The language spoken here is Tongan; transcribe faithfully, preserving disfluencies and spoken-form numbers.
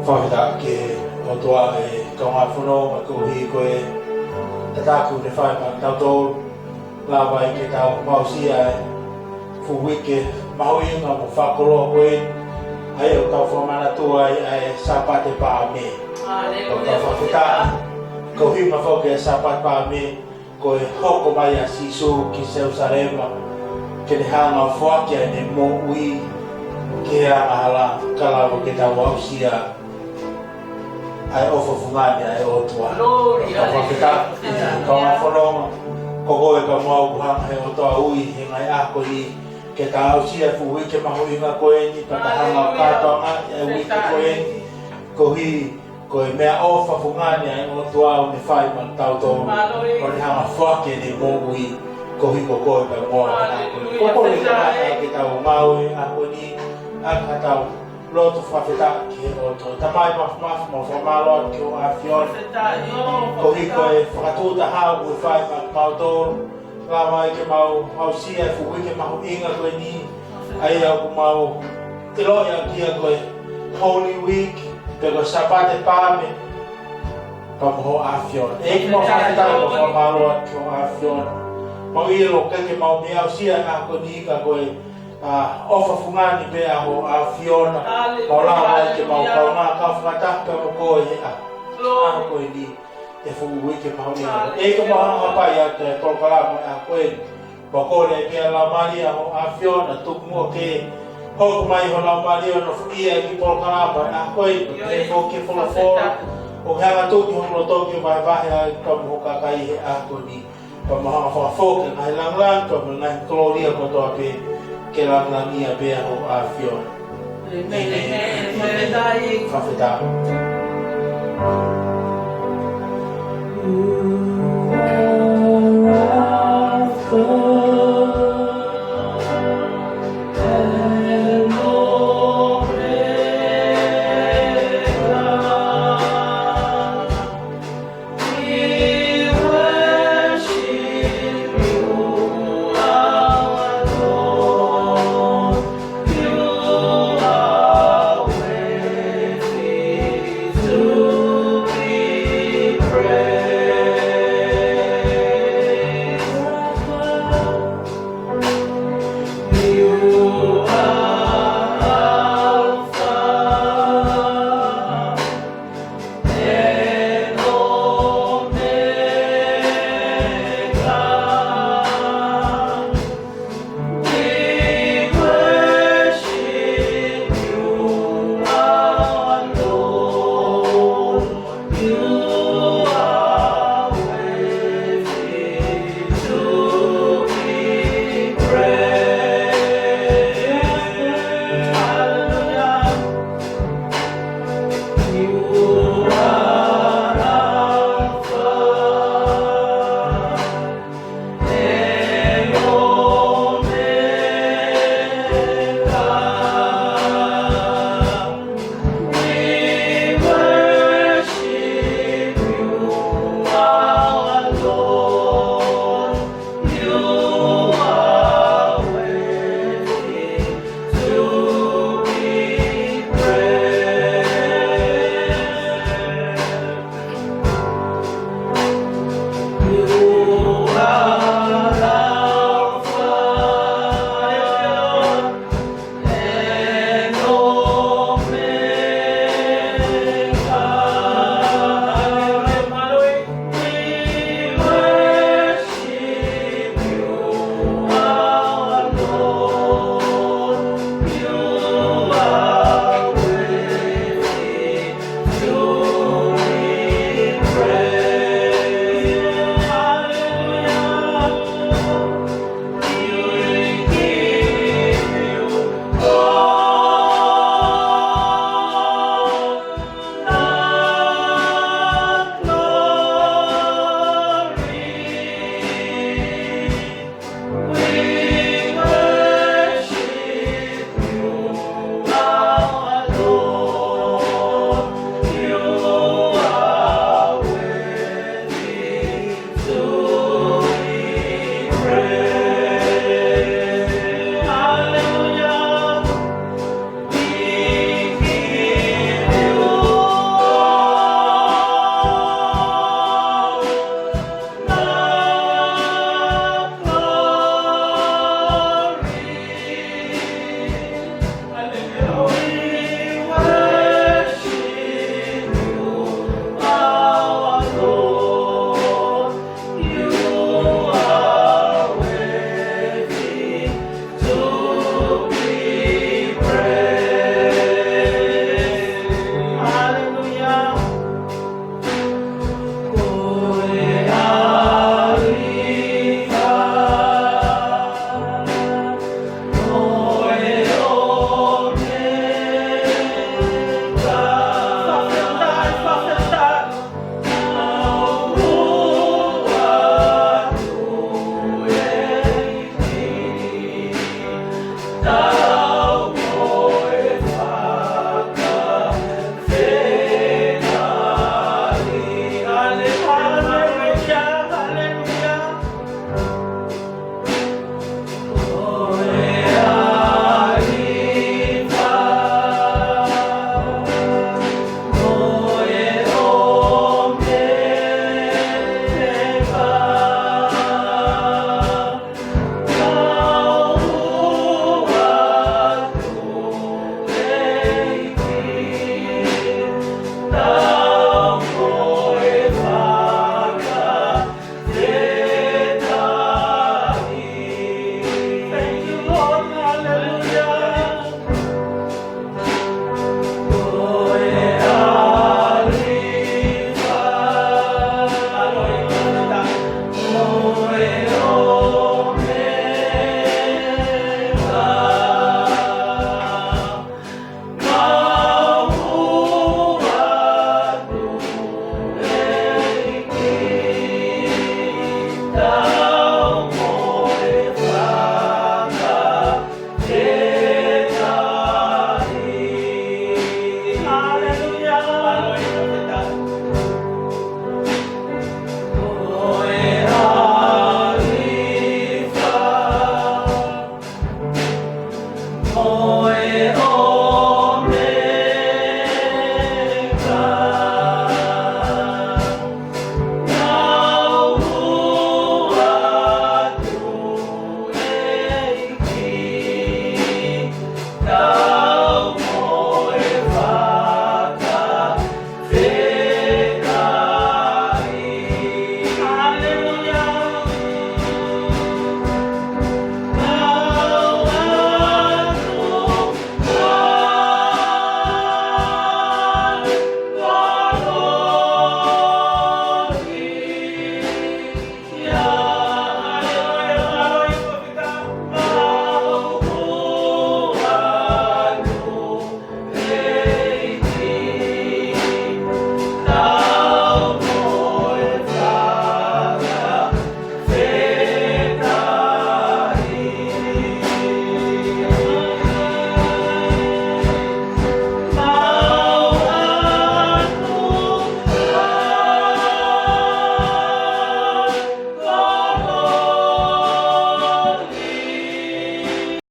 Fakafetaʻi ki he ʻOtua ʻe kaungā fononga, koeʻuhi ko e tataki ʻoku ne fai maʻa tautolu, lava ai ke tau aʻusia e fuʻu uike mahuʻinga mo fakakoloa ko eni, ʻa ia ʻoku tau fakamanatua ai ʻa e Sāpate Paame. Haleluia. ʻOku tau fakafetaʻi, koeʻuhi ko e Sāpate Paame, ko e hoko mai ʻa Sīsū ki Selūsalema, ke ne hanga ʻo foaki ʻene moʻui ki he angahala, ka lava ke tau aʻusia ʻa e ʻofa fungani ʻa e ʻOtua. Glory, haleluia. Fakafetaʻi ki he kaungā fononga, ko koe pea mo au ʻoku hanga he ʻOtua ʻo ui he ngaahi ʻaho ko eni ke tau aʻusia e fuʻu uike mahuʻinga ko eni, pea tau hanga ʻo kātoangaʻi e uike ko eni, koeʻuhi ko e meʻaʻofa fungani ʻa e ʻOtua ʻoku ne fai maʻa tautolu. Haleluia. ʻO ne hanga ʻo foaki ʻene moʻui koeʻuhi ko koe pea mo au. Haleluia. Ko koe ʻoku ne hanga ke tau ngāue he ʻaho ni, ʻa ia ka tau lotu fakafetaʻi ki he ʻOtua. Tamai mafimafi, mau fakamālō atu ki hoʻo ʻAfio. Fakafetaʻi, ʻio, koeʻuhi ko e fakafetaʻi. Fakatuʻutaha ʻoku ke fai maʻa kimautolu. Lava ai ke mau aʻusia e fuʻu uike mahuʻinga ko eni. ʻA ia ʻoku mau ʻiloʻi ʻaki ia ko e Holy Week, pe ko e Sāpate Paame, pea mo hoʻo ʻAfiona. ʻEiki, mau fakafetaʻi, mau fakamālō atu ki hoʻo ʻAfiona. Mau ʻilo ʻoku ʻikai ke mau meimei aʻusia e ʻaho ko eni ka ko e, ʻa, ʻofa fungani pē ʻa hoʻo ʻAfiona. Haleluia. Mau lava ai ke mau kaungā kau fakataha pea mo koe he ʻaho, glory, ʻaho ko eni. E fuʻu uike mahuʻinga. Haleluia. ʻEiki, mau hanga ʻo hapai atu e polokalama ʻo e ʻaho ko eni. Mau kole pē ʻa e Laumālie ʻa hoʻo ʻAfiona, tuku muʻa ke hoko mai ho Laumālie ʻo nofoʻia e kiʻi polokalama ʻo e ʻaho ko eni. ʻIo, ʻio. Pea foki e folofola ʻoku ke hanga ʻo tuku ki hoku loto ke vahevahe ai pea mo ho kakai he ʻaho ko eni. Pea mau hanga ʻo fakafoki e ngaahi lāngilangi pea mo e ngaahi kolōlia kotoa pē ke lāngilangiʻia pē ʻa hoʻo ʻAfiona. ʻĒmeni. ʻĒmeni. Fakafetaʻi. Fakafetaʻi.